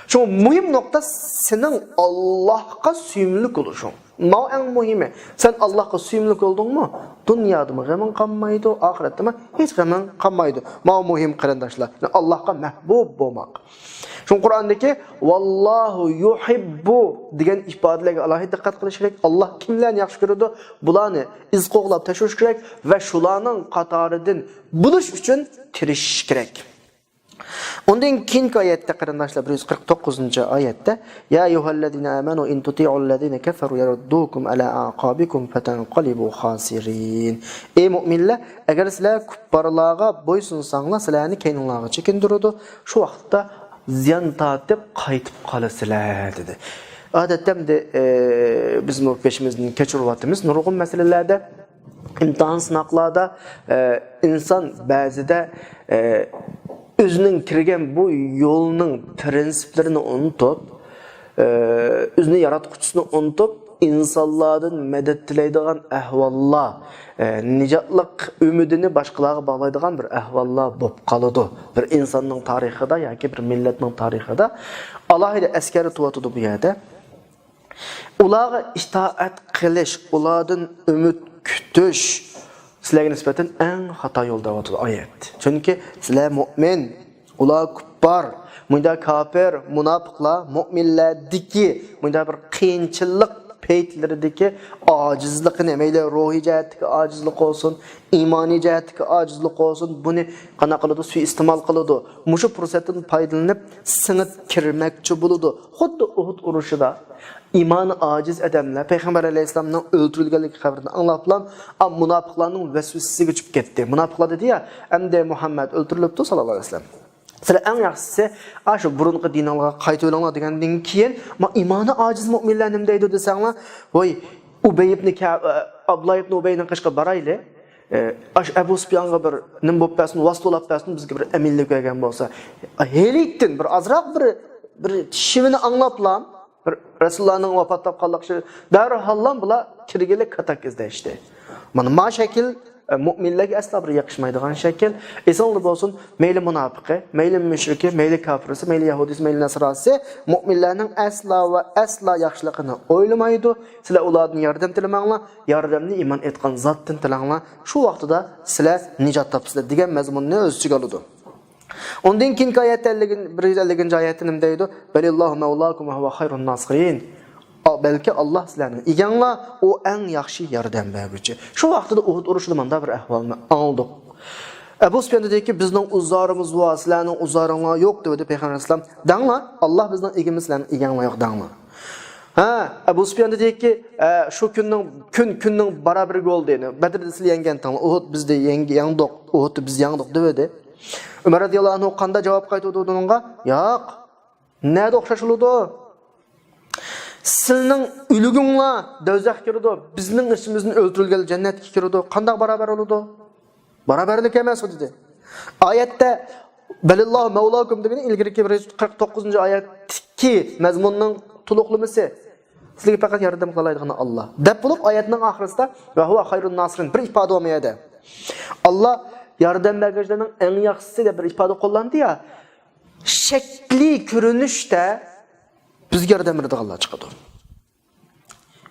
شۇڭا مۇھىم نۇقتا سېنىڭ ئاللاھقا سۆيۈملۈك بولۇشۇڭ. ماۋۇ ئەڭ مۇھىمى. سەن ئاللاھقا سۆيۈملۈك بولدۇڭمۇ، دۇنيادىمۇ غېمىڭ قالمايدۇ، ئاخىرەتتىمۇ ھېچ غېمىڭ قالمايدۇ. ماۋۇ مۇھىم، قېرىنداشلار. يەنى ئاللاھقا مەھبۇب بولماق. شۇڭا قۇرئاندىكى ۋاللاھۇ يۇھىببۇ دېگەن ئىپادىلەرگە ئالاھىدە دىققەت قىلىش كېرەك. ئاللاھ كىملەرنى ياخشى كۆرىدۇ، بۇلارنى ئىز قوغلاپ تەكشۈرۈش كېرەك ۋە شۇلارنىڭ قاتارىدىن بولۇش ئۈچۈن تىرىشىش كېرەك. ئۇندىن كېيىنكى ئايەتتە، قېرىنداشلار، بىر يۈز قىرىق توققۇزىنچى ئايەتتە، يا أيها الذين آمنوا إن تطيعوا الذين كفروا يردوكم على أعقابكم فتنقلبوا خاسرين. ئەي مۇئمىنلەر، ئەگەر سىلەر كۇپپارلارغا بويسۇنساڭلار، سىلەرنى كەينىڭلارغا چېكىندۈرىدۇ، شۇ ۋاقىتتا زىيان تارتىپ قايتىپ قالىسىلەر، دېدى. ئادەتتە ئەمدى، ئە، بىزمۇ بېشىمىزدىن كەچۈرۈۋاتىمىز نۇرغۇن مەسىلىلەردە. ئىمتىھان، سىناقلاردا، ئە، ئىنسان بەزىدە، ئە، ئۆزىنىڭ كىرگەن بۇ يولنىڭ پىرىنسىپلىرىنى ئۇنتۇپ، ئە، ئۆزىنى ياراتقۇچىسىنى ئۇنتۇپ، ئىنسانلاردىن مەدەت تىلەيدىغان ئەھۋاللار، ئە، نىجاتلىق ئۈمىدىنى باشقىلارغا باغلايدىغان بىر ئەھۋاللار بولۇپ قالىدۇ. بىر ئىنساننىڭ تارىخىدا ياكى بىر مىللەتنىڭ تارىخىدا ئالاھىدە ئەسكەرتىۋاتىدۇ بۇ يەردە. ئۇلارغا ئىتائەت قىلىش، ئۇلاردىن ئۈمىد كۈتۈش سىلەرگە نىسبەتەن ئەڭ خاتا يول دەۋاتىدۇ ئايەت. چۈنكى سىلەر مۆمىن، ئۇلار كۇپپار، مۇندا كاپىر، مۇناپىقلار، مۆمىنلەردىكى مۇندا بىر قىيىنچىلىق پەيتلىرىدىكى ئاجىزلىقىنى، مەيلى روھىي جەھەتتىكى ئاجىزلىق بولسۇن، ئىمانىي جەھەتتىكى ئاجىزلىق بولسۇن، بۇنى قانداق قىلىدۇ؟ سۇيىئىستېمال قىلىدۇ. مۇشۇ پۇرسەتتىن پايدىلىنىپ سىڭىپ كىرمەكچى بولىدۇ. خۇددى ئۇھۇد ئۇرۇشىدا ئىمانى ئاجىز ئادەملەر پەيغەمبەر ئەلەيھىسسالامنىڭ ئۆلتۈرۈلگەنلىكى خەۋىرىنى ئاڭلاپلا، ئا، مۇناپىقلارنىڭ ۋەسۋەسىسىگە چۈشۈپ كەتتى. مۇناپىقلار دېدى يا، ئەمدى مۇھەممەد ئۆلتۈرۈلۈپتۇ ساللاللاھۇ ئەلەيھى ۋەسەللەم. سىلەر ئەڭ ياخشىسى، ئا، شۇ بۇرۇنقى دىنىڭلارغا قايتىۋېلىڭلار دېگەندىن كېيىن، ما، ئىمانى ئاجىز مۆمىنلەر نېمە دەيدۇ دېسەڭلار، ۋوي، ئۇبەي ئىبنى كە-، ئابدۇللا ئىبنى ئۇبەينىڭ قېشىغا بارايلى. ئە، ئاش ئەبۇ سۇپيانغا بىر نېمە بولۇپ بەرسۇن، ۋاسىتە بولاپ بەرسۇن، بىزگە بىر ئەمىنلىك بەرگەن بولسا. ھېلىكتىن بىر ئازراق بىر، بىر شىۋىنى ئاڭلاپلا، بىر رەسۇلۇللانىڭ ۋاپات تاپقانلىقى شۇ، دەرھاللا بۇلار كىرگىلى كاتاك ئىزدەشتى. مانا ما شەكىل، ئە، مۆمىنلەرگە ئەسلا بىر يېقىشمايدىغان شەكىل. ئېسىڭلاردا بولسۇن، مەيلى مۇناپىقى، مەيلى مۇشرىكى، مەيلى كاپىرىسى، مەيلى يەھۇدىيسى، مەيلى نەسرانىسى، مۆمىنلەرنىڭ ئەسلا ۋە ئەسلا ياخشىلىقىنى ئويلىمايدۇ. سىلەر ئۇلاردىن ياردەم تىلىمەڭلار، ياردەمنى ئىمان ئېيتقان زاتتىن تىلەڭلار، شۇ ۋاقتىدا سىلەر نىجات تاپىسىلەر دېگەن مەزمۇننى ئۆز ئىچىگە ئالىدۇ. ئۇندىن كېيىنكى ئايەتتە، ئەللىك، بىر يۈز ئەللىكىنچى ئايەتتە نېمە دەيدۇ؟ بەلىللاھۇ مەۋلاكۇم ۋە ھۇۋە خەيرۇن ناسىرىن. ئا، بەلكى ئاللاھ سىلەرنىڭ ئىگەڭلار، ئۇ ئەڭ ياخشى ياردەم بەرگۈچى. شۇ ۋاقتىدا ئۇھۇد ئۇرۇشىدا مۇنداق بىر ئەھۋالنى ئاڭلىدۇق. ئەبۇ سۇپيان دېدىكى، بىزنىڭ ئۇزارىمىز بار، سىلەرنىڭ ئۇزارىڭلار يوق، دېدى پەيغەمبەر ئەلەيھىسسالام. دەڭلار، ئاللاھ بىزنىڭ ئىگىمىز، سىلەرنىڭ ئىگەڭلار يوق دەڭلار. ھە، ئەبۇ سۇپيان دېدىكى، ئە، شۇ كۈننىڭ، كۈن، كۈننىڭ بارابىرى بولدى. بەدرىدە سىلەر يەڭگەنتىڭلار، ئۇھۇد بىزدە يەڭ-، يەڭدۇق، ئۇھۇدتا بىز يەڭدۇق، دېۋىدى. ئۆمەر رەزىياللاھۇ ئەنھۇ قانداق جاۋاب قايتۇردى بۇنىڭغا؟ ياق. نەدە ئوخشاش بولىدۇ؟ سىلىنىڭ ئۆلۈگۈڭلار دوزاخقا كىرىدۇ، بىزنىڭ ئىچىمىزدىن ئۆلتۈرۈلگەنلەر جەننەتكە كىرىدۇ. قانداق باراۋەر بولىدۇ؟ باراۋەرلىك ئەمەس ئۇ، دېدى. ئايەتتە بەلىللاھۇ مەۋلاكۇم دېگىنى ئىلگىرىكى بىر يۈز قىرىق توققۇزىنچى ئايەتتىكى مەزمۇننىڭ تولۇقلىمىسى. سىزگە پەقەت ياردەم قىلالايدىغىنى ئاللا، دەپ بولۇپ، ئايەتنىڭ ئاخىرىسىدا ۋە ھۇۋە خەيرۇن ناسىرىن، بىر ئىپادە بولمىغان يەردە. ئاللا ياردەم بەرگۈچىلەرنىڭ ئەڭ ياخشىسى دەپ بىر ئىپادە قوللاندى يا. شەكلىي كۆرۈنۈشتە بىزگە ياردەم بېرىدىغانلار چىقىدۇ.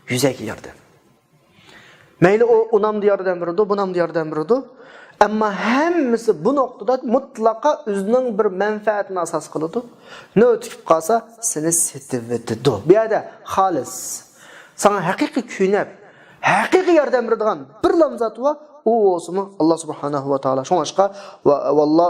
يۈزەكى ياردەم. مەيلى ئۇ ئۇنامدا ياردەم بېرىدۇ، بۇنامدا ياردەم بېرىدۇ. ئەمما ھەممىسى بۇ نۇقتىدا مۇتلەقا ئۆزىنىڭ بىر مەنپەئەتىنى ئاساس قىلىدۇ. نۆۋەت كېلىپ قالسا سېنى سېتىۋېتىدۇ. بۇ يەردە خالىس ساڭا ھەقىقىي كۆيۈنۈپ، ھەقىقىي ياردەم بېرىدىغان بىر نامزات بار، ئۇ بولسىمۇ ئاللا سۇبھانەھۇ ۋە تائالا. شۇڭلاشقا ۋە، ۋەللا،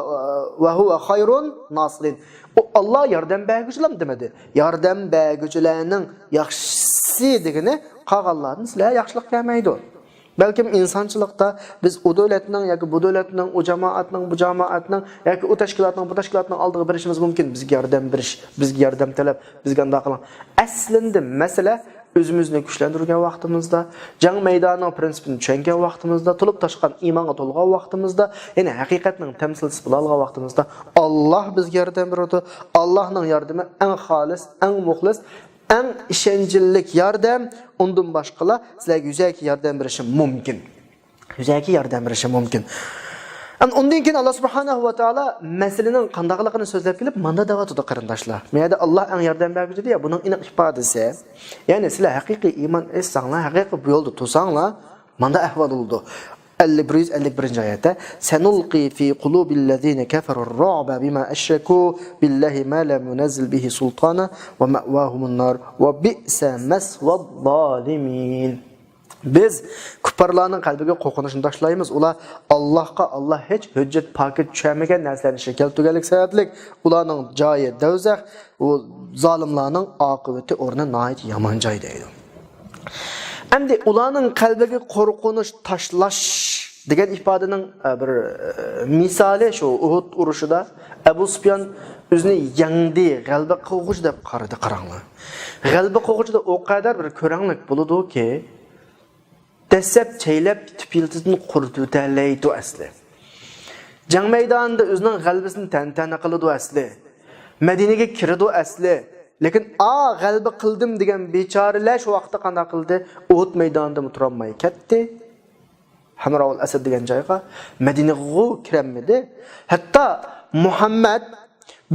ۋە ھۇۋە خەيرۇن ناسىرىن. ئۇ ئاللا ياردەم بەرگۈچىلەر دېمىدى. ياردەم بەرگۈچىلەرنىڭ ياخشىسى دېگىنى قالغانلاردىن سىلەر ياخشىلىق كەلمەيدۇ. بەلكىم ئىنسانچىلىقتا بىز ئۇ دۆلەتنىڭ ياكى بۇ دۆلەتنىڭ، ئۇ جامائەتنىڭ، بۇ جامائەتنىڭ ياكى ئۇ تەشكىلاتنىڭ، بۇ تەشكىلاتنىڭ ئالدىغا بېرىشىمىز مۇمكىن. بىزگە ياردەم بېرىش، بىزگە ياردەم تەلەپ، بىزگە ئانداق قىلىڭ. ئەسلىندە مەسىلە ئۆزىمىزنى كۈچلەندۈرگەن ۋاقتىمىزدا، جەڭ مەيدانىنىڭ پىرىنسىپىنى چۈشەنگەن ۋاقتىمىزدا، تولۇپ تاشقان ئىمانغا تولغان ۋاقتىمىزدا، يەنى ھەقىقەتنىڭ تەمسىلچىسى بولالىغان ۋاقتىمىزدا، ئاللا بىزگە ياردەم بېرىدۇ. ئاللانىڭ ياردىمى ئەڭ خالىس، ئەڭ مۇخلىس، ئەڭ ئىشەنچلىك ياردەم. ئۇندىن باشقىلار سىلەرگە يۈزەكى ياردەم بېرىشى مۇمكىن. يۈزەكى ياردەم بېرىشى مۇمكىن. ئەمدى ئۇندىن كېيىن ئاللا سۇبھانەھۇ ۋە تائالا مەسىلىنىڭ قانداقلىقىنى سۆزلەپ كېلىپ، مۇندا دەۋاتىدۇ، قېرىنداشلار. بۇ يەردە ئاللا ئەڭ ياردەم بەرگۈچى دېدى يا، بۇنىڭ ئېنىق ئىپادىسى. يەنى سىلەر ھەقىقىي ئىمان ئېيتساڭلار، ھەقىقىي بۇ يولدا تۇرساڭلار، مۇندا ئەھۋال بولىدۇ. ئەللىك، بىر يۈز ئەللىك بىرىنچى ئايەتتە، سەنۇلقى فى قۇلۇبىللەزىنە كەفەرۇر رۇئبە بىما ئەشرەكۇ بىللاھى ما لەم يۇنەززىل بىھى سۇلتانا ۋە مەۋاھۇمۇن نار ۋە بىئسە مەسۋەز زالىمىن. بىز كۇپپارلارنىڭ قەلبىگە قورقۇنچنى تاشلايمىز. ئۇلار ئاللاھقا، ئاللاھ ھېچ ھۆججەت، پاكىت چۈشەرمىگەن نەرسىلەرنى ئىچىگە كەلتۈرگەنلىكى سەۋەبلىك، ئۇلارنىڭ جايى دەۋزەخ، ئۇ زالىملارنىڭ ئاقىۋىتى، ئورنى ناھايىتى يامان جاي دەيدۇ. ئەمدى ئۇلارنىڭ قەلبىگە قورقۇنچ تاشلاش دېگەن ئىپادىنىڭ، ئە، بىر، ئە، مىسالى شۇ ئۇھۇد ئۇرۇشىدا ئەبۇ سۇپيان ئۆزىنى يەڭدى، غەلىبە قىلغۇچى دەپ قارىدى، قاراڭلار. غەلىبە قىلغۇچىدا ئۇ قەدەر بىر كۆرەڭلىك بولىدۇكى، دەسسەپ چەيلەپ تۈپ يىلتىزىدىن قۇرۇتۇۋېتەلەيدۇ ئەسلى. جەڭ مەيدانىدا ئۆزىنىڭ غەلىبىسىنى تەنتەنە قىلىدۇ ئەسلى. مەدىنىگە كىرىدۇ ئەسلى. لېكىن ئا غەلىبە قىلدىم دېگەن بىچارىلەر شۇ ۋاقىتتا قانداق قىلدى؟ ئۇھۇد مەيدانىدىمۇ تۇرالماي كەتتى. ھەمراۋۇل ئەسەد دېگەن جايغا مەدىنىگىغۇ كىرەلمىدى. ھەتتا مۇھەممەد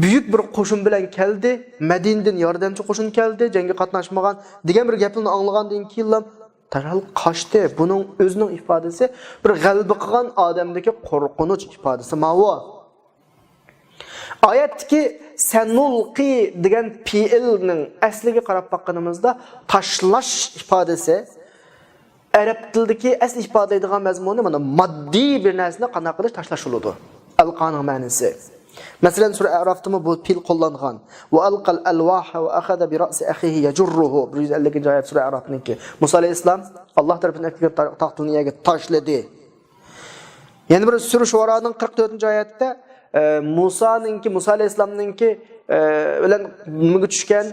بۈيۈك بىر قوشۇن بىلەن كەلدى، مەدىنىدىن ياردەمچى قوشۇن كەلدى، جەڭگە قاتناشمىغان دېگەن بىر گەپلەرنى ئاڭلىغاندىن كېيىنلا دەرھال قاچتى. بۇنىڭ ئۆزىنىڭ ئىپادىسى بىر غەلىبە قىلغان ئادەمدىكى قورقۇنچ ئىپادىسى ماۋۇ. ئايەتتىكى سەنۇلقى دېگەن پېئىلنىڭ ئەسلىگە قاراپ باققىنىمىزدا، تاشلاش ئىپادىسى ئەرەب تىلىدىكى ئەسلى ئىپادىلەيدىغان مەزمۇنى مانا ماددىي بىر نەرسىنى قانداق قىلىش، تاشلاش بولىدۇ. ئەلقانىڭ مەنىسى. مەسىلەن، سۈرە ئەرافتىمۇ بۇ پېئىل قوللانغان. ۋە ئەلقەل ئەلۋاھە ۋە ئەخەزە بىرەئسى ئەخىھى يەجۇررۇھۇ. بىر يۈز ئەللىكىنچى ئايەت سۈرە ئەراپنىڭكى. مۇسا ئەلەيھىسسالام ئاللاھ تەرىپىدىن ئەكەلگەن تا-، تاختىلارنى يەرگە تاشلىدى. يەنە بىر سۈرە شۇئارانىڭ قىرىق تۆتىنچى ئايەتتە، ئە، مۇسانىڭكى، مۇسا ئەلەيھىسسالامنىڭكى، ئە، بىلەن نېمىگە چۈشكەن،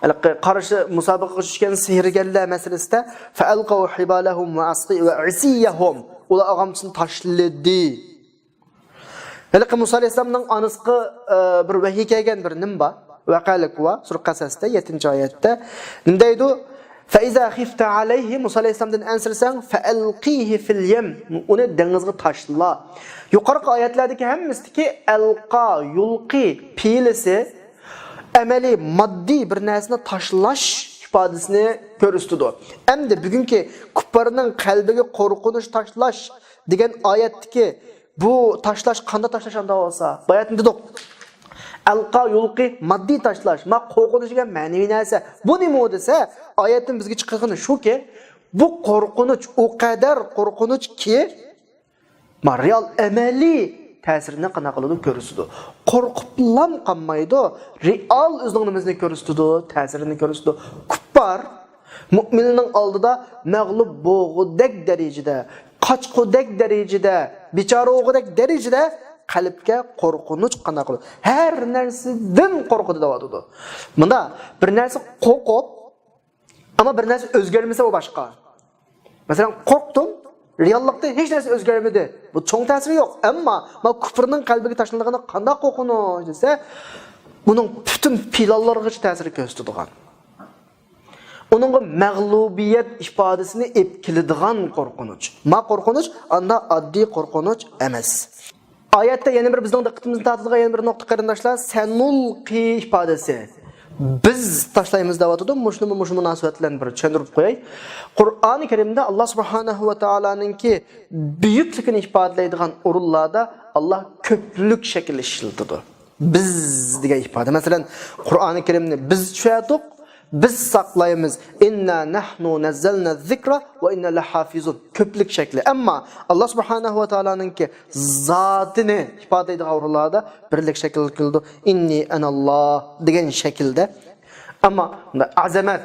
ھېلىقى قارشى مۇسابىقىگە چۈشكەن سېھىرگەرلەر مەسىلىسىدە، فەئەلقەۋ ھىبالەھۇم ۋە ئەسقى-، ۋە ئىسىيەھۇم. ئۇلار ئاغامچىسىنى تاشلىدى. ھېلىقى مۇسا ئەلەيھىسسالامنىڭ ئانىسىغا، ئە، بىر ۋەھىي كەلگەن بىر نېمە بار؟ ۋەقەلىك بار. سۈرە قەسەستە، يەتتىنچى ئايەتتە. نېمە دەيدۇ؟ فەئىزا خىفتە ئەلەيھى، مۇسا ئەلەيھىسسالامدىن ئەنسىرىسەڭ، فەئەلقىھى فىل يەم، ئۇنى دېڭىزغا تاشلا. يۇقىرىقى ئايەتلەردىكى ھەممىسىدىكى ئەلقا، يۇلقى پېئىلىسى ئەمەلىي، ماددىي بىر نەرسىنى تاشلاش ئىپادىسىنى كۆرسىتىدۇ. ئەمدى بۈگۈنكى كۇپپارنىڭ قەلبىگە قورقۇنچ تاشلاش دېگەن ئايەتتىكى بۇ تاشلاش قانداق تاشلاش ئاندا بولسا؟ باياتىن دېدۇق. ئەلقا، يۇلقى، ماددىي تاشلاش، ما قورقۇنچ دېگەن مەنىۋى نەرسە. بۇ نېمە دېسە، ئايەتتىن بىزگە چىقىدىغىنى شۇكى، بۇ قورقۇنچ ئۇ قەدەر قورقۇنچكى، ما رېئال ئەمەلىي تەسىرىنى قانداق قىلىدۇ؟ كۆرسىتىدۇ. قورقۇپلام قالمايدۇ، رېئال ئۆزىنىڭ نېمىسىنى كۆرسىتىدۇ؟ تەسىرىنى كۆرسىتىدۇ. كۇپپار مۇئمىننىڭ ئالدىدا مەغلۇپ بولغۇدەك دەرىجىدە، قاچقۇدەك دەرىجىدە، بىچارە بولغۇدەك دەرىجىدە قەلبكە قورقۇنچ قانداق قىلىدۇ؟ ھەر نەرسىدىن قورقىدۇ دەۋاتىدۇ. مۇندا بىر نەرسە قورقۇپ، ئەمما بىر نەرسە ئۆزگەرمىسە، ئۇ باشقا. مەسىلەن، قورقتۇم، رېئاللىقتا ھېچ نەرسە ئۆزگەرمىدى. بۇ چوڭ تەسىرى يوق. ئەمما ما كۇپرنىڭ قەلبىگە تاشلىنىدىغىنى قانداق قورقۇنچ دېسە، بۇنىڭ پۈتۈن پىلانلىرىغىچە تەسىر كۆرسىتىدىغان، ئۇنىڭغا مەغلۇبىيەت ئىپادىسىنى ئېلىپ كېلىدىغان قورقۇنچ. ما قورقۇنچ ئاندا ئاددىي قورقۇنچ ئەمەس. ئايەتتە يەنە بىر بىزنىڭ دىققىتىمىزنى تارتىدىغان يەنە بىر نۇقتا، قېرىنداشلار، سەنۇلقى ئىپادىسى. بىز تاشلايمىز دەۋاتىدۇ. مۇشۇنىمۇ مۇشۇ مۇناسىۋەت بىلەن بىر چۈشەندۈرۈپ قوياي. قۇرئانى كەرىمدە ئاللا سۇبھانەھۇ ۋە تائالانىڭكى بۈيۈكلۈكىنى ئىپادىلەيدىغان ئورۇنلاردا ئاللا كۆپلۈك شەكىل ئىشلىتىدۇ. بىز دېگەن ئىپادە. مەسىلەن، قۇرئانى كەرىمنى بىز چۈشەردۇق، بىز ساقلايمىز. ئىننا نەھنۇ نەززەلنە زىكرا ۋە ئىننا لەھافىزۇن. كۆپلۈك شەكلى. ئەمما ئاللا سۇبھانەھۇ ۋە تائالانىڭكى زاتىنى ئىپادىلەيدىغان ئورۇنلاردا بىرلىك شەكىلدە كېلىدۇ. ئىننى ئەناللا دېگەن شەكىلدە. ئەمما ئەزەمەت،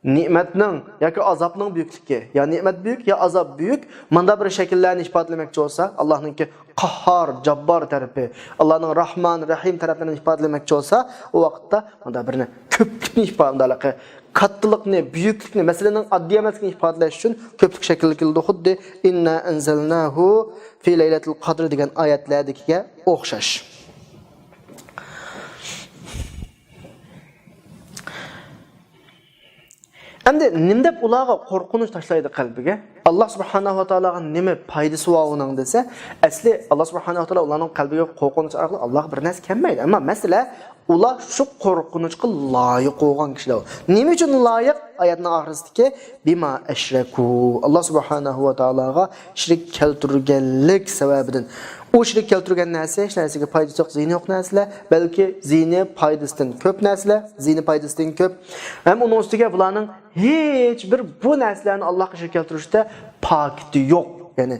نېمەتنىڭ ياكى ئازابنىڭ بۈيۈكلۈكى، يا نېمەت بۈيۈك، يا ئازاب بۈيۈك، مۇنداق بىر شەكىللەرنى ئىپادىلىمەكچى بولسا، ئاللانىڭكى قاھھار، جاببار تەرىپى، ئاللانىڭ راھمان، رەھىم تەرەپلىرىنى ئىپادىلىمەكچى بولسا، ئۇ ۋاقىتتا مۇنداق بىرنى كۆپلۈكنى ئىپادىلەيدۇ، كاتتىلىقنى، بۈيۈكلۈكنى، مەسىلىنىڭ ئاددىي ئەمەسلىكىنى ئىپادىلەش ئۈچۈن كۆپلۈك شەكىلدە كېلىدۇ. خۇددى ئىننا ئەنزەلناھۇ فى لەيلەتىل قەدر دېگەن ئايەتلەردىكىگە ئوخشاش. ئەمدى نېمە دەپ ئۇلارغا قورقۇنچ تاشلايدۇ قەلبىگە؟ ئاللا سۇبھانەھۇ ۋە تائالاغا نېمە پايدىسى بار ئۇنىڭ دېسە، ئەسلى ئاللا سۇبھانەھۇ ۋە تائالا ئۇلارنىڭ قەلبىگە قورقۇنچ ئارقىلىق ئاللاغا بىر نەرسە كەلمەيدۇ. ئەمما مەسىلە، ئۇلار شۇ قورقۇنچقا لايىق بولغان كىشىلەر. نېمە ئۈچۈن لايىق؟ ئايەتنىڭ ئاخىرىسىدىكى بىما ئەشرەكۇ، ئاللا سۇبھانەھۇ ۋە تائالاغا شېرىك كەلتۈرگەنلىك سەۋەبىدىن. ئۇ شېرىك كەلتۈرگەن نەرسە ھېچ نەرسىگە پايدىسى يوق، زىيىنى يوق نەرسىلەر، بەلكى زىيىنى پايدىسىدىن كۆپ نەرسىلەر، زىيىنى پايدىسىدىن كۆپ. ھەم ئۇنىڭ ئۈستىگە بۇلارنىڭ ھېچ بىر بۇ نەرسىلەرنى ئاللاغا شېرىك كەلتۈرۈشتە پاكىتى يوق. يەنى،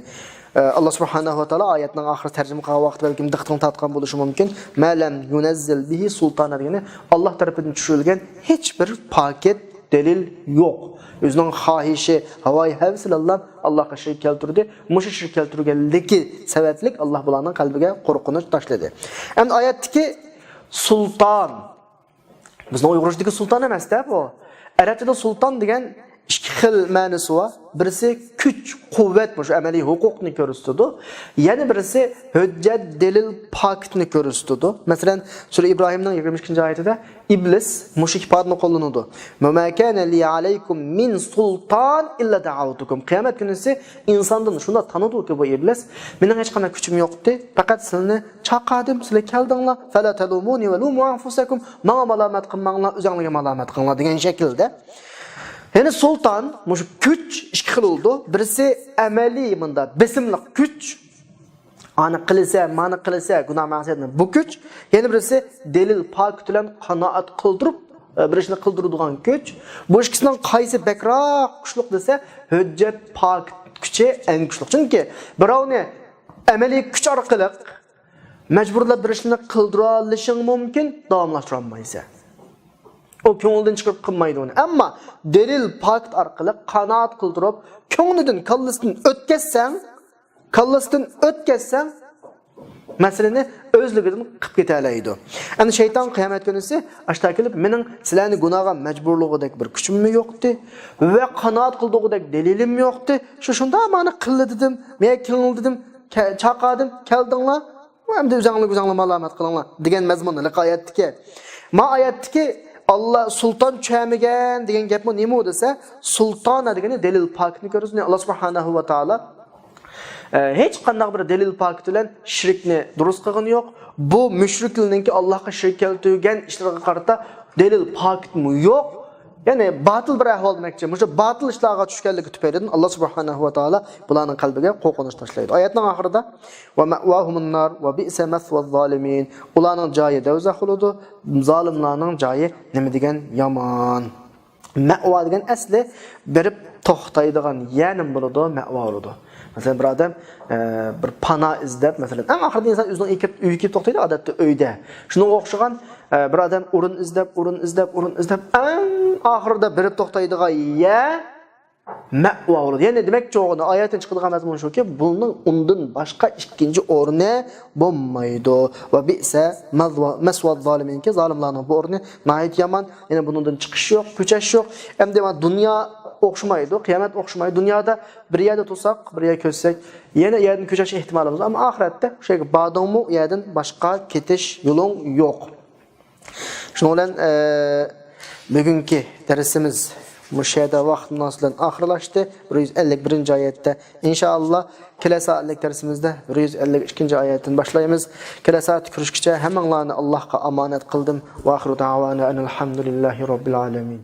ئە، ئاللا سۇبھانەھۇ ۋە تائالا ئايەتنىڭ ئاخىرى تەرجىمە قىلغان ۋاقىتتا بەلكىم دىققىتىڭ تارتقان بولۇشى مۇمكىن. ما لەم يۇنەززىل بىھى سۇلتانا دېگىنى ئاللا تەرىپىدىن چۈشۈرۈلگەن ھېچ بىر پاكىت دەلىل يوق. ئۆزىنىڭ خاھىشى، ھاۋايى ھەۋىسى بىلەنلا ئاللاغا شېرىك كەلتۈردى. مۇشۇ شېرىك كەلتۈرگەنلىكى سەۋەبلىك ئاللا بۇلارنىڭ قەلبىگە قورقۇنچ تاشلىدى. ئەمدى ئايەتتىكى سۇلتان. بىزنىڭ ئۇيغۇرچىدىكى سۇلتان ئەمەس-دە بۇ. ئەرەبچىدە سۇلتان دېگەن ئىككى خىل مەنىسى بار. بىرسى كۈچ، قۇۋۋەت، مۇشۇ ئەمەلىي ھوقۇقنى كۆرسىتىدۇ. يەنە بىرسى ھۆججەت، دەلىل، پاكىتنى كۆرسىتىدۇ. مەسىلەن، سۈرە ئىبراھىمنىڭ يىگىرمە ئىككىنچى ئايىتىدە ئىبلىس مۇشۇ ئىپادىنى قوللىنىدۇ. «ۋەما كانە لىي ئەلەيكۇم مىن سۇلتان ئىللا دەئەۋتۇكۇم.» قىيامەت كۈنىسى ئىنساندىن شۇنداق تانىدۇكى بۇ ئىبلىس، مېنىڭ ھېچقانداق كۈچۈم يوقتى، پەقەت سىلىنى چاقادىم، سىلەر كەلدىڭلار، فەلا تەلۇمۇنى ۋەلۇمۇ ئەنفۇسەكۇم، ماڭا مالامەت قىلماڭلار، ئۆزەڭلارگە مالامەت قىلىڭلار دېگەن شەكىلدە. يەنى سۇلتان، مۇشۇ كۈچ ئىككى خىل بولىدۇ. بىرسى ئەمەلىي مۇندا بېسىملىق كۈچ، ئانى قىلىسە، مانى قىلىسە، گۇناھ مەسىيەتنى بۇ كۈچ. يەنە بىرسى دەلىل پاكىت بىلەن قانائەت قىلدۇرۇپ، ئە، بىر ئىشنى قىلدۇرىدىغان كۈچ. بۇ ئىككىسىنىڭ قايسى بەكراق كۈچلۈك دېسە، ھۆججەت پاكىت كۈچى ئەڭ كۈچلۈك. چۈنكى بىراۋنى ئەمەلىي كۈچ ئارقىلىق مەجبۇرلاپ بىر ئىشنى قىلدۇرالىشىڭ مۇمكىن، داۋاملاشتۇرالمايسەن. ئۇ كۆڭلىدىن چىقىرىپ قىلمايدۇ ئۇنى. ئەمما دەلىل پاكىت ئارقىلىق قانائەت قىلدۇرۇپ، كۆڭلىدىن، كاللىسىدىن ئۆتكەزسەڭ، كاللىسىدىن ئۆتكەزسەڭ، مەسىلىنى ئۆزلۈكىدىن قىلىپ كېتەلەيدۇ. ئەنە شەيتان قىيامەت كۈنىسى ئاشتا كېلىپ، مېنىڭ سىلەرنى گۇناھقا مەجبۇرلىغۇدەك بىر كۈچۈممۇ يوقتى ۋە قانائەت قىلدۇرغۇدەك دەلىلىم يوقتى. شۇ شۇنداق مانا قىلدى دېدىم، مەن كۆڭۈل دېدىم، كە-، چاقادىم، كەلدىڭلار. ئەمدى ئۆزەڭلار، ئۆزەڭلار مالامەت قىلىڭلار دېگەن مەزمۇن ھېلىقى ئايەتتىكى. ما ئايەتتىكى ئاللا سۇلتان چۈشەرمىگەن دېگەن گەپمۇ نېمە دېسە، سۇلتان دېگىنى دەلىل پاكىتنى كۆرسىتىدۇ. ئاللا سۇبھانەھۇ ۋە تائالا، ئە، ھېچ قانداق بىر دەلىل پاكىت بىلەن شىركنى دۇرۇس قىلغىنى يوق. بۇ مۇشرىكلەرنىڭكى ئاللاغا شىرك كەلتۈرگەن ئىشلىرىغا قارىتا دەلىل پاكىتمۇ يوق. يەنى باتىل بىر ئەھۋال دېمەكچى. مۇشۇ باتىل ئىشلارغا چۈشكەنلىكى تۈپەيلىدىن ئاللا سۇبھانەھۇ ۋە تائالا بۇلارنىڭ قەلبىگە قورقۇنچ تاشلايدۇ. ئايەتنىڭ ئاخىرىدا، «ۋە مەۋاھۇمۇن نار ۋە بىئسە مەسۋەز زالىمىن.» ئۇلارنىڭ جايى دوزاخ بولىدۇ. زالىملارنىڭ جايى نېمە دېگەن يامان. مەۋا دېگەن ئەسلى بېرىپ توختايدىغان يەر نېمە بولىدۇ؟ مەۋا بولىدۇ. مەسىلەن، بىر ئادەم، ئە، بىر پانا ئىزدەپ، مەسىلەن، ئەڭ ئاخىرىدا ئىنسان ئۆزىنىڭ ئۆيىگە كېلىپ، ئۆيىگە كېلىپ توختايدۇ، ئادەتتە ئۆيدە. شۇنىڭغا ئوخشىغان، ئە، بىر ئادەم ئورۇن ئىزدەپ، ئورۇن ئىزدەپ، ئورۇن ئىزدەپ، ئەڭ ئاخىرىدا بېرىپ توختايدىغان يەر مەۋا بولىدۇ. يەنى دېمەكچى بولغىنى، ئايەتتىن چىقىدىغان مەزمۇن شۇكى، بۇنىڭ ئۇندىن باشقا ئىككىنچى ئورنى بولمايدۇ. ۋە بىئسە مەزۋا-، مەسۋا زالىمىنكى، زالىملارنىڭ بۇ ئورنى ناھايىتى يامان. يەنى بۇنىڭدىن چىقىش يوق، كۆچۈش يوق. ئەمدى مانا دۇنيا ئوخشىمايدۇ، قىيامەت ئوخشىمايدۇ. دۇنيادا بىر يەردە تۇرساق، بىر يەر كۆرسەك، يەنە يەردىن كۆچۈش ئېھتىمالىمىز بار. ئەمما ئاخىرەتتە شۇ يەرگە باردىڭمۇ، ئۇ يەردىن باشقا كېتىش يولۇڭ يوق. شۇنىڭ بىلەن، ئە، بۈگۈنكى دەرسىمىز مۇشۇ يەردە ۋاقىت مۇناسىۋىتى بىلەن ئاخىرلاشتى. بىر يۈز ئەللىك بىرىنچى ئايەتتە، ئىنشائاللا، كېلەسى سائەتلىك دەرسىمىزدە بىر يۈز ئەللىك ئىككىنچى ئايەتتىن باشلايمىز. كېلەسى سائەتتە كۆرۈشكىچە ھەممىڭلارنى ئاللاھقا ئامانەت قىلدىم. ۋە ئاخىرۇ دەۋانا ئەنىل ھەمدۇلىللاھى رەببىل ئالەمىن.